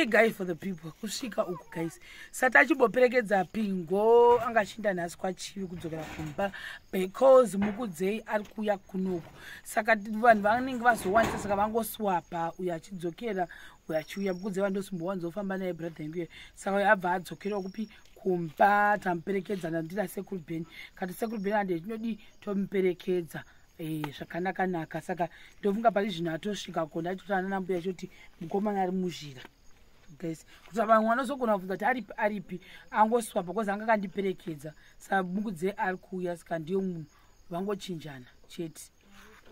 Hey guys, for the people kusvika uku guys, sati achimboperekedza Pingo anga achinda nhasi kwaChivi kudzokera kumba because Mukudzei ari kuuya kunoku, saka vanhu vanenge vazowanisa, saka vangoswapa, uyo achidzokera, uyo achiuya. Mukudzei vandosimbowanzofamba naye, brother yangu, saka uyo abva adzokerawo kupi? Kumba. Tamuperekedza nandina sekuru Ben kati sekuru Ben ande tinodi tomuperekedza zvakanaka-naka. Saka ndofunga pari zvino atosvika kona, achitotana nambuya choti mukomana ari muzhira guys, kuti vamwe vanozogona kubvunza kuti aripi, aripi. Angoswapa because anga akandiperekedza, saka Mukudze ari kuuya, saka ndiyo munhu vangochinjana chete,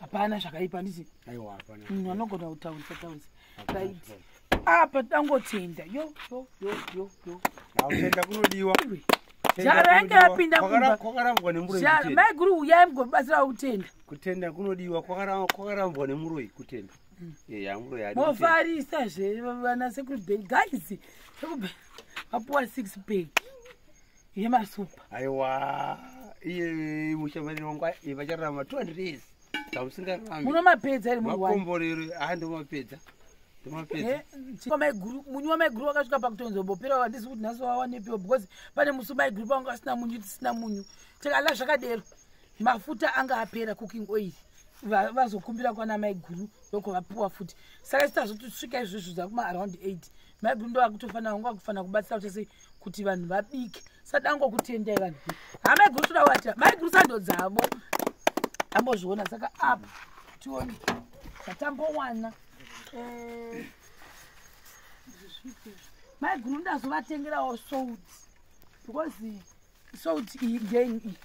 hapana zvakaipa nditi. Aiwa, hapana. Munhu anogona kutaurisa taurisa. Right, apa tangotenda. Yo yo yo yo yo. Kutenda kunodiwa. Jara yange yapinda kumba. Kwakarambwa nemuroyi Jara, kutenda. Maiguru, uyai mugobatsirawo kutenda. Kutenda kunodiwa, kwakarambwa nemuroyi kutenda. Eya, muroyi haadi kutenda. Mofarisa zve vana sekuru Ben. Guys, sekuru Ben vapuwa six pack yemasupa. Aiwa, iye mushamariri wangu vachararama 200 years zvamusingararami. Munomapedza here muri one? Makomborero, ha, ndomapedza, ndomapedza. Maiguru, munyu wamaiguru wakasvika pakutonzombopera. Handisi kuti nhasi wawanepiwa because pane musi maiguru panga asina munyu, tisina munyu, tikala zvakadero. Mafuta anga apera, cooking oil. Vazokumbira kwana maiguru, ndokwavapiwa futi. Saka sitazotosvika izvozvo dzakuma around 8, maiguru ndo akutofanira, vanga akufanira kubatsira kuti sei kuti vanhu vabike. Sadangokutendai vanhu. Ha, maiguru toda kuvatira maiguru sando dzavo, ambozviona. Saka apa tione zvatambowana. Maiguru ndazovatengerawo salt because salt iyi ngenyi iyi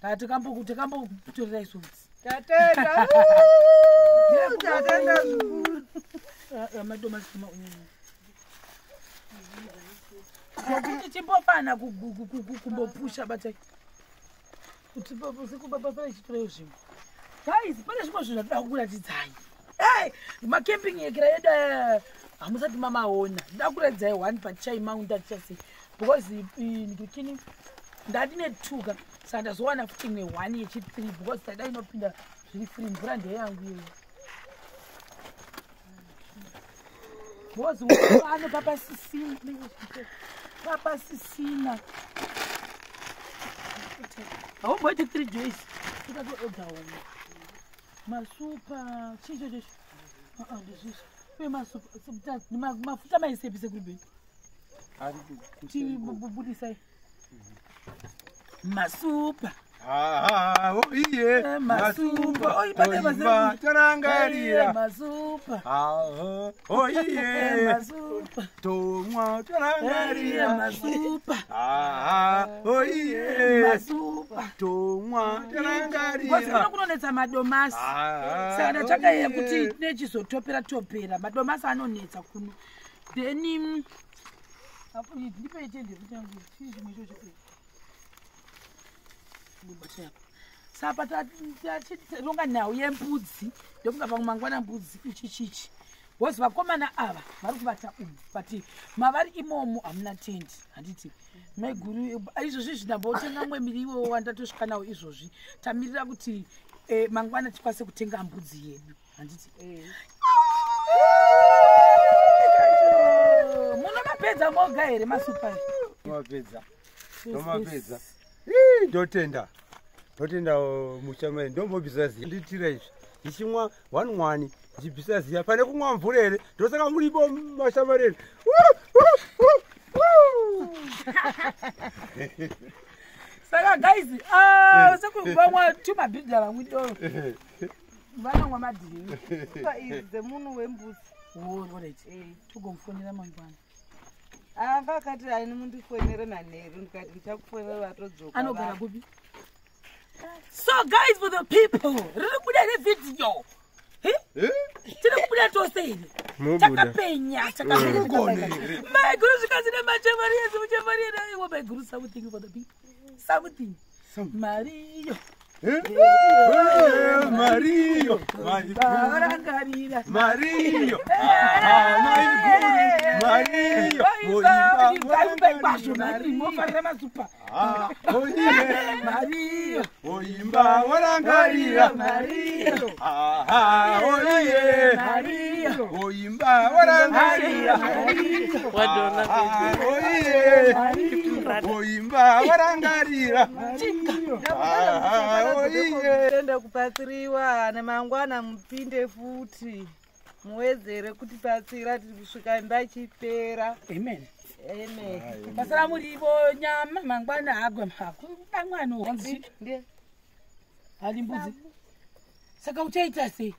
takambokutorerai salt. Tatenda, tatenda zvikuru. Madomasi kuti chimbofana kumbopusha batai kuti sikubabafana chitoreyo zvimwe. Guys, pane zvimwe zvinhu zvatoda kukuratidzai. Ei, macamping ekera yedu aya hamusati mamaona. Ndoda kuratidzai one patichaimaunda tichasei because ndikini ndandine tuka, saka ndazowana futi imwe one yechi3 because taida inopinda zviri free. Mvura ndeyangu iyoyo because ano papasisina, papasisina. Haumboiti three days tikatoedza umwe masupa. Chii chochocho? Ndizvizvo uye masupa, mafuta maisepi sekuribeni? Tibudisai masupa. Iye. Masupa. Oi, bate Toimba, tarangarira. Masupa. Oiye. Masupa. Tomwa, tarangarira. Masupa. Oiye. Masupa. Tomwa, Ngozi tarangarira. kuno kunonetsa madomasi, saka ndatsvaka yekuti nechizotopera topera. Madomasi anonetsa kuno. Then apo, ndipe chende kuti chii chimwe ichocho. Bata apa. Sapa tachironga nhau yembudzi, ndokunga pamwe mangwana mbudzi ichichichi because vakomana ava vari kubata umu, but mavari imomo hamuna tendi, handiti maiguru? Izvozvi zvindambotenga mumwe miriwo wandatosvika nawo izvozvi. Tamirira kuti mangwana tikwanise kutenga mbudzi yedu, handiti? Munomapedza moga here masupa? Tomapedza, tomapedza. Ii, ndotenda, ndotenda mushamari. Ndombobvisa ziya, nditira izvi ndichimwa one one, ndichibvisa ziya pane kumwa mvura here. Ndosaka muripo mashamareni. Saka guys, ah, sekuvamwa tumabhidha, vamwe doro, vanomwa madhiringi. Supa idzi dzemunhu wembudzi. Alright, togomufonera mangwana. Anga akati aini mundifonere manheru, ndikati ndichakufonera vatodzoka. Anogara kupi? So guys, for the people, riri kubuda nevhidhiyo, tiri kubuda tose here? Mubuda. Takapenya, takapenya. Maiguru zvikanzi nemachemariyezi muchemariyezi iwo maiguru, something for the people, something mariyo. Mariyo. Varangarira. Mariyo, maiguru, mariyo. Oimba kwazvo mofarira masupa. Oiye. Mariyo. Oimba warangarira. Mariyo. Aha, oiye. Mariyo. Oimba warangarira. Wadona. Aha, oiye. Oimba warangarira. Aha, oiye. Tenda kubatsiriwa nemangwana mupinde futi muwedzere kutibatsira kusvika imba ichipera. Amen. Amen. Pasara murivo nyama mangwana agwe mwana Ndiye. hali mbudzi. Saka uchaita sei?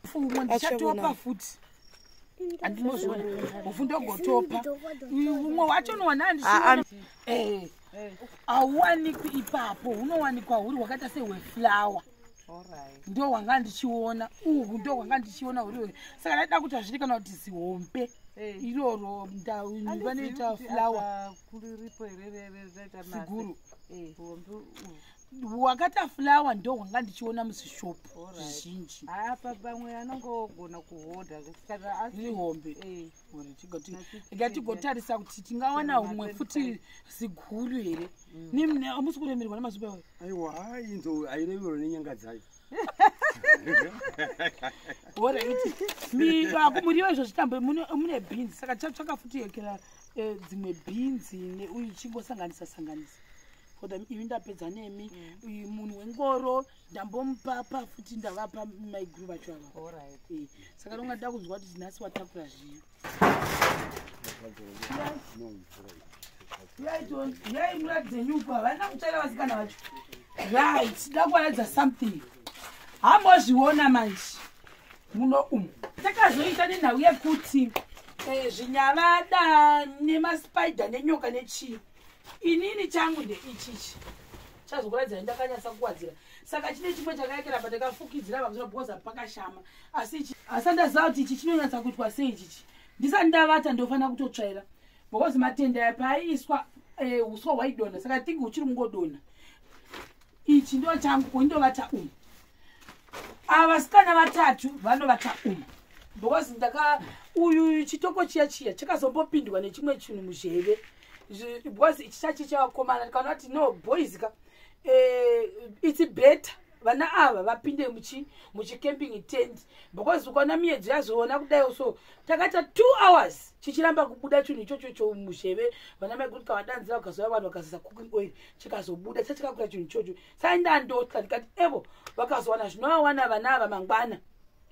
Fumwe ndichatopa futi. Andinozviona. Ufu ndogotopa. Umwe wacho unowana handisi. Eh. Hauwanikwi ipapo, hunowanikwa huri hwakaita sehwefulawa. Alright. Ndo hwanga ndichiona uhu, ndo hwanga ndichiona huri. Saka ndaida kuti hazvidi kana kuti zihombe Eh. iroro Handizivi vanoita kuti fulawa. apa kuriripo here reraita mase. Ziguru. Eh, hombe uhu. Wakata fulawa ndo hwanga ndichiona muzvishopu Alright. zvizhinji. Apa pamwe anongogona kuhodha kana asi Riri hombe. Eh. Ngatigotarisa kuti tingawana humwe futi ziguru here. Hamusi kuremerwa nemasupa iwayo? Aiwa, hai, inzo hairemerwa nenyanga dzayo. Alright, muriwo izvo zvitambo mune bhinzi, saka tichatsvaka futi yekera dzimwe bhinzi neuyu chingosanganisa sanganisa for imi ndapedza nemi. Uyu munhu wengoro ndambomupapa futi, ndavapa maiguru vacho ava. Alright. Saka ndonga ndida kunzwa kuti nhasi watakura zviyo. Yai muratidze nyuku havana kutsvaira vasikana vacho. Right, nda kuvaratidza something hambozviona manje muno umu. Takazoita nenhau yekuti zvinyavada nemaspider nenyoka nechii. Inini changu ndeichichi chazokuratidzai, ndakanyatsa kuwadzira. Saka chine chimwe chakaekera patakafukidzira pamusoro because pakashama, asi ichi asi ndaziva kuti ichi chinonyatsa kuitwa sei. Ichichi ndisati ndavata ndofanira kutotsvaira because matende aya paaiiswa uswa hwaidonha, saka think huchiri kungodonha. Ichi ndo changu, kundovata umu. Ava vasikana vatatu vanovata umu because ndaka uyu chitoko chiya chiya chakazombopindwa nechimwe chinhu muzheve because ichi chachi chavakomana. Ndikaona kuti no boys ka, it's better vana ava vapinde muchicamping tent because ukaona miedzo yazoona kudai. So takaita 2 hours chichiramba kubuda chinhu ichocho chomuzheve. Vana maiguru kavadanzira, vakazouya vanhu vakazisa cooking oil, chikazobuda chachikakura chinhu ichocho. Sai ndandotya, ndikati evo vakazowana zvinovawana vana ava mangwana,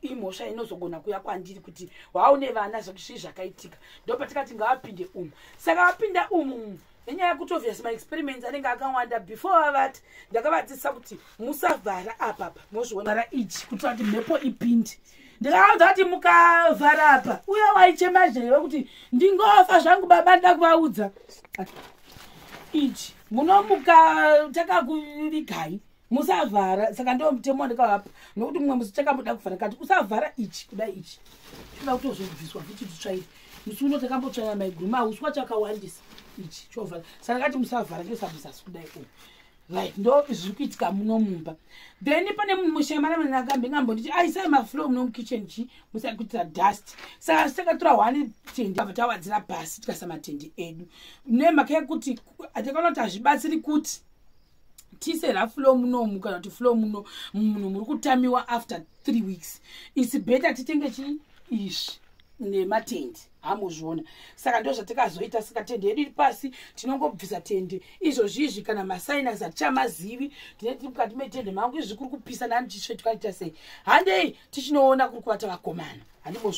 imhosva inozogona kuya kwandiri kuti waune vana zvii zvakaitika. Ndopatikati ngavapinde umu. Saka vapinda umu nenyaya yekuti obvious maexperiments anenge akawanda. Before vavati ndakavadzidzisa kuti musavhara apapa, mozviona ichi kuitira kuti mhepo ipinde. Ndikaudza kuti mukavhara apa, uye waichema zheve kuti ndingofa zvangu baba. Ndida kuvaudza ichi munomuka takakuvigai, musavhara. Saka ndo mutemo wandikavapa, nokuti mumwe musi takamboda kuvhara kati usavhara ichi kudai, ichi chinoda kutozobviswa futi titsvaire. Musi uno takambotsvaira maiguru mauswa chakawandisa, ichi chovhara. Saka ndakati musavhara ndosabvisasi kudai umu. Right, ndo zviri kuitika muno mumba. Then pane mushamanaakambengambonditi aisai mafloor muno mukitchen chi musakuitira dust. Saka takatora one tende abva tawadzira pasi, tikaisa matende edu nemhaka yekuti takaona kuti hazvibatsiri kuti tiise rafloor munomu kana kuti floor muno munhu muri kutamiwa after 3 weeks. It's better titenge chi izvi nematende hamuzviona. Saka ndo zvatakazoita. Saka tende yedu iri pasi, tinongobvisa tende izvozvizvi. Kana masinus hatichamazivi, tine tiri mukati metende mangu. Izvi kuri kupisa nani, chisve tikaita sei? Handei tichinoona kuri kuvata vakomana. Handimbo.